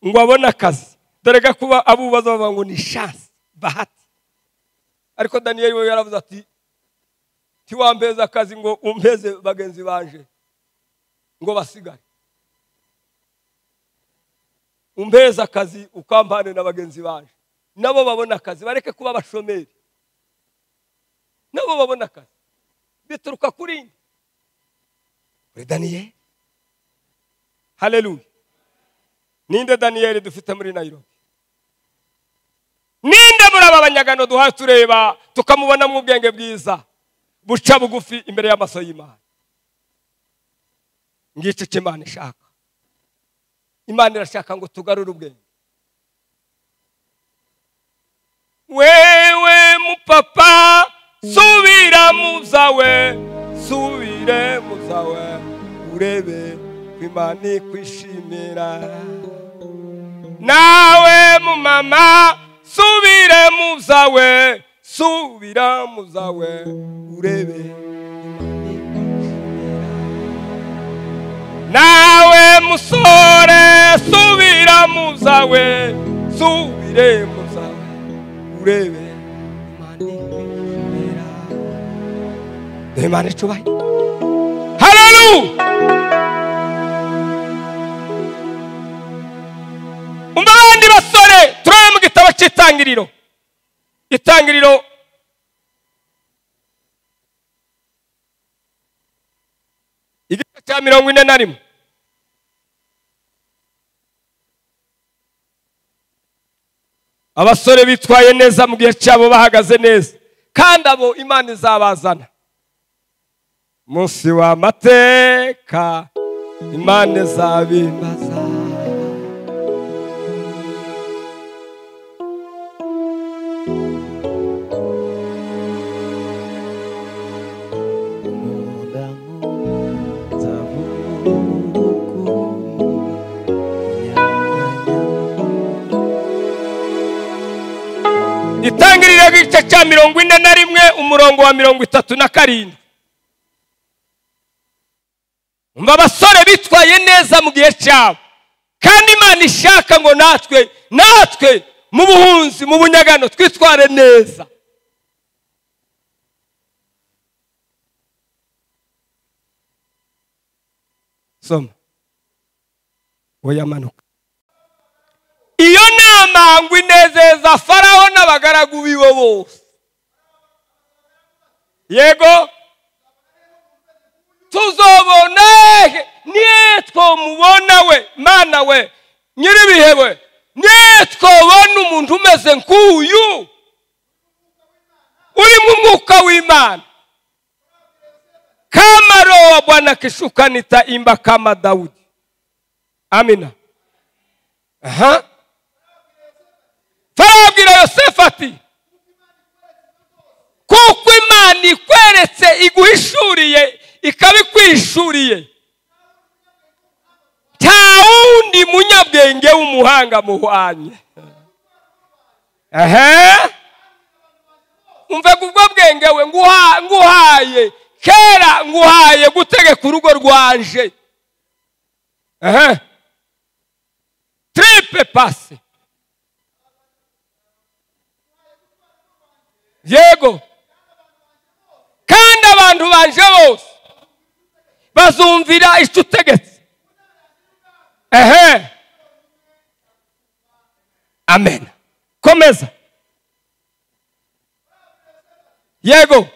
ngo abone akazi, dore kuba abubaza bavuga ngo ni chance, bahati. Ariko Daniyeli we yaravuze ati tiwampeza akazi ngo umpeze bagenzi banje ngo basigare, umpeza akazi ukampane na bagenzi banje nabo babona akazi, bareke kuba abashomeri, nabo babona akazi. Bituruka kuri Daniyeli. Haleluya. Ninde Daniyeli dufite muri Nairobi? Ninde muri aba banyagano duha tureba tukamubona mu bwenge bwiza buca bugufi imbere y'amaso y'Imana? Ngice cyo Imana ishaka. Imana irashaka ngo tugarure ubwenge. Wewe mupapa subira muzawe, subire muzawe, urebe kw'Imana kwishimira. Nawe mumama subire muzawe, subira muzawe, urebe Imana kwishimira. Nawe musore subira muzawe, subire muzawe, urebe Imana kwishimira. Imana icubahe. Haleluya. Umva abandi basore, turebe mu gitabo cy'itangiriro. Itangiriro igice cya 41. Abasore bitwaye neza mu gihe cyabo, bahagaze neza, kandi abo Imana izabazana munsi w'amateka, Imana izabimbaza. Itangiriro Imigani igice cya 41 umurongo wa 37. Umva abasore bitwaye neza mu gihe cyabo, kandi Imana ishaka ngo natwe mu buhunzi mu bunyagano twitware neza. Soma. Oyamanuka. Iyo nama ngo inezeza Farawo n'abagaragu biwe bose. Yego tuzobona nitwo mubona we Mana we nyiribihe we, nitwobona umuntu umeze nk'uyu uri mu mwuka w'Imana. Kama roho wa Bwana kishuka nitaimba kama Daudi. Amina. Aha. Farao abwira Yosefu ati kuko Imana ikweretse iguhishuriye ikabikwishuriye, nta wundi munyabwenge w'umuhanga muhwanye. Aha. Umve ubwo bwenge we nguhaye kera, nguhaye gutegeka urugo rwanje. Aha. Triple passe. Yego. Kandi abantu banje bose bazumvira icyo utegetse. Ehe. Amen. Komeza. Yego.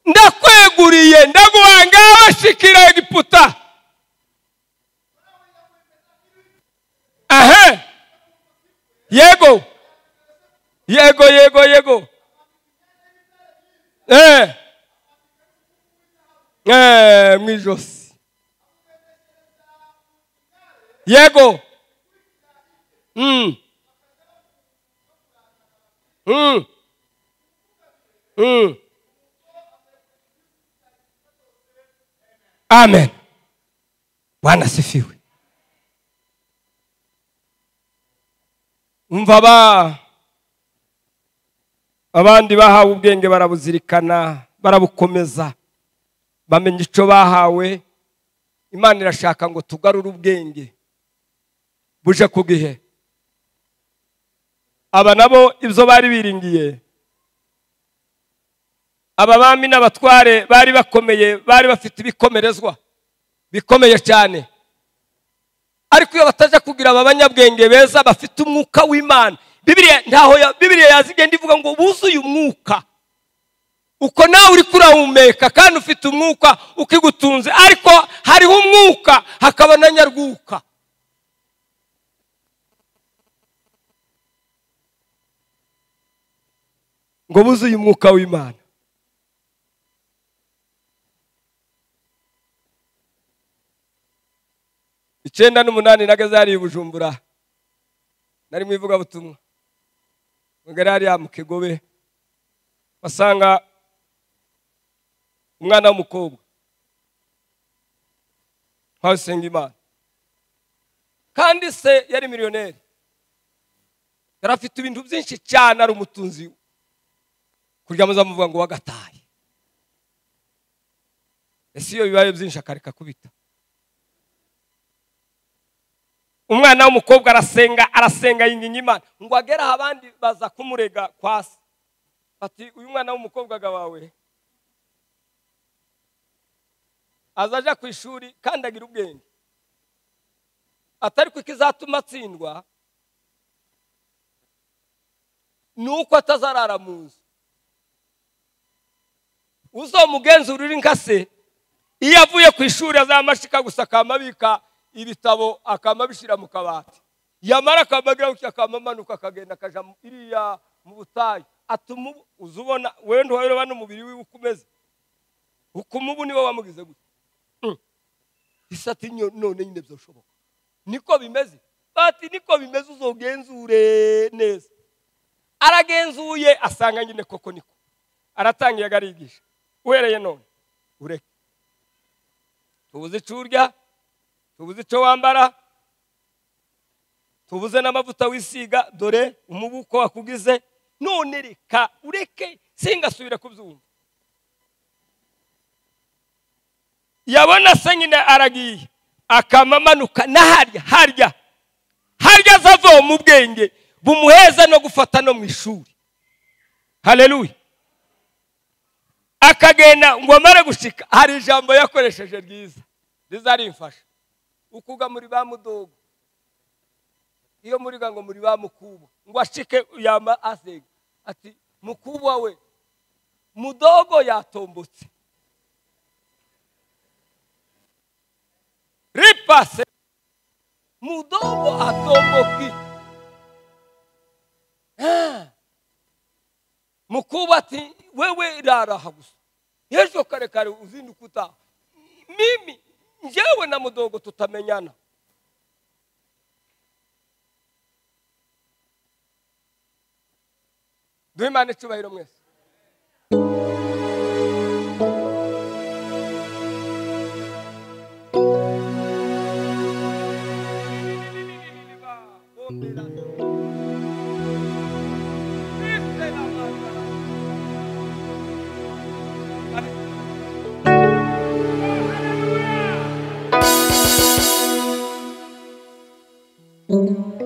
Ndakweguriye ndaguhanga abashikira Egiputa. Ehe. Yego. Yego yego yego. Mwijosi. Yego. Amen. Bwana sifiwe. Umva abandi bahawe ubwenge barabuzirikana, barabukomeza, bamenya icyo bahawe. Imana irashaka ngo tugarure ubwenge buje ku gihe. Aba nabo ibyo bari biringiye, aba bami n'abatware bari bakomeye, bari bafite ibikomerezwa bikomeye cyane, ariko iyo bataje kugira aba banyabwenge beza bafite umwuka w'Imana. Bibiliya ntaho Bibiliya yazigenda ivuga ngo buzuye umwuka. Uko nawe uri kurahumeka kandi ufite umwuka ukigutunze, ariko hariho umwuka hakaba na nyarwuka. Ngo buzuye umwuka w'Imana. Icyenda n'umunani nageze hariya i Bujumbura, nari mu ivugabutumwa, ngera hariya mu Kigobe basanga umwana w'umukobwa nkasenga Imana, kandi se yari miliyoneri, yari afite ibintu byinshi cyane, ari umutunzi kurya muzamuvuga ngo wagataye. Ese iyo bibaye byinshi akareka kubita. Umwana w'umukobwa arasenga arasenga yinginga Imana ngo agere aho abandi baza kumurega kwasi, ati uyu mwana w'umukobwa wawe azaja ku ishuri kandi agira ubwenge, atari ko ikizatuma atsindwa nuko atazarara mu nzu. Uzomugenzura uri nka se, iyo avuye ku ishuri azamashika gusa akamabika ibitabo akamabishira mu kabati, yamara akamagira uki akamamanuka akagenda akaja iriya mu butayu. Atuma uzubona wewe ntiwareba n'umubiri wiwe ukomeze, ukumubu niwe wamugize gute. Isati none nyine byoshoboka niko bimeze, bati niko bimeze, uzogenzure neza. Aragenzuye asanga nyine koko niko aratangiye agarigisha, uhereye none ureke tubuze icurya, tubuze icyo wambara, tubuze n'amavuta wisiga, dore umubuko wakugize. None reka ureke singasubira kubyumva. Yabona se nyine aragiye akamamanuka na harya harya harya azavoma ubwenge bumuheza no gufata no mu ishuri. Haleluya. Akagenda ngo amare gushika, hari ijambo yakoresheje ryiza rizarimfasha. Ukuga muri ba mudogo, iyo muri ngo muri ba mukubwa, ngo ashike yama asega ati mukubwa we mudogo yatombotse. Ripase mudogo atomboki. Mukubwa ati wewe raraha gusa, ejo kare kare uzinduka mimi njyewe na mudogo tutamenyana. Duhe Imana icyubahiro mwese.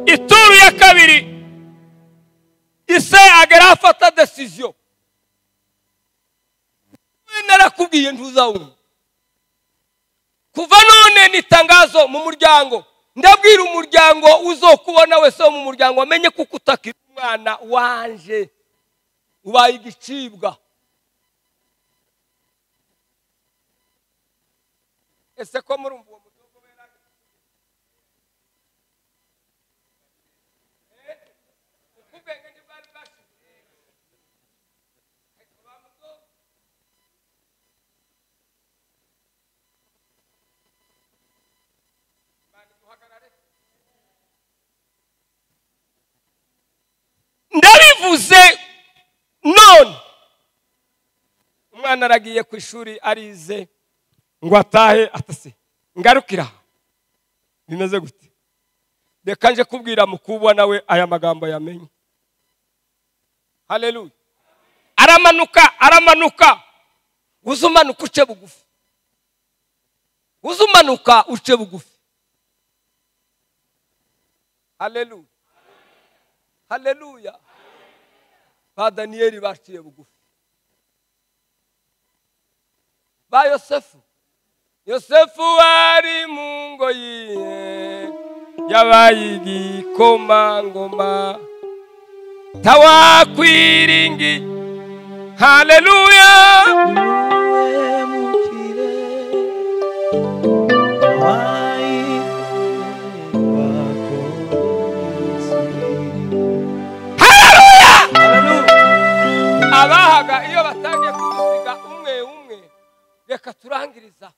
Ituru ya kabiri, ise agera afata decision. Narakubwiye ntuzawumva. Kuva none ni tangazo mu muryango. Ndabwira umuryango uzokubona wese wo mu muryango amenye kuko utakiri umwana wanje, ubaye igicibwa. Ese ko murumva uwo mudogo wera? Ukubwenge ntibwari bwashize. Ndabivuze none. Umwana aragiye ku ishuri arize ngo atahe atase ngarukira bimeze gute? Reka nje kubwira mukubwa nawe aya magambo yamenye. Haleluya. Aramanuka aramanuka, uzumanuka uce bugufi, uzumanuka uce bugufi. Haleluya. Haleluya. Ba Daniyeli baciye bugufi, ba Yosefu. Yosefu ari mu ngoyi yabaye igikomangoma tawakwiringi. Haleluya. Abahaga iyo batangiye kudusiga umwe umwe, reka turangiriza.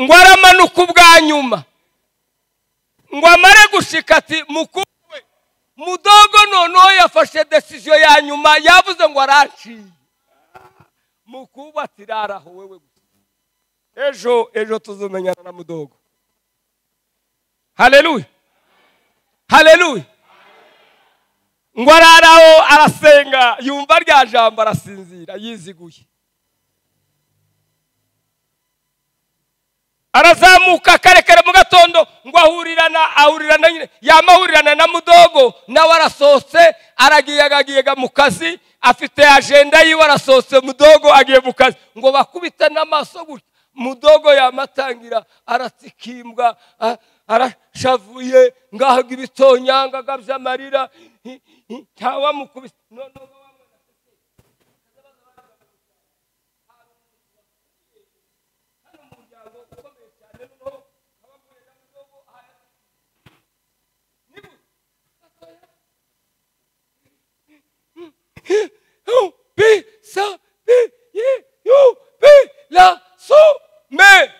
Ngo aramanuka ubwa nyuma, ngo amare gushika ati mukuru we mudogo noneho yafashe decision ya nyuma, yavuze ngo aranciye. Mukuru ati raraho wewe gusa, ejo ejo tuzumenyana na mudogo. Haleluya. Haleluya. Ngo araraho arasenga, yumva rya jambo arasinzira yiziguye. Arazamuka karekare mu gatondo ngo ahurirana nyine yamahurirana na mudogo, nawe arasohotse aragiye agiye mu kazi, afite agenda yiwe arasohotse, mudogo agiye mu kazi. Ngo bakubita n'amaso gutya, mudogo yamatangira aratsikimbwa, arashavuye ngahaga ibitonyanga gabya amarira, ntawamukubise. B sa B U B la so me.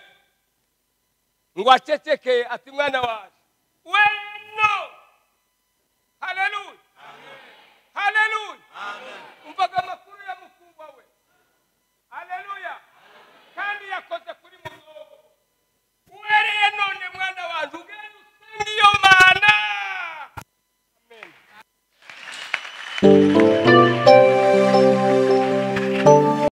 Ngo aceceke ati mwana waje we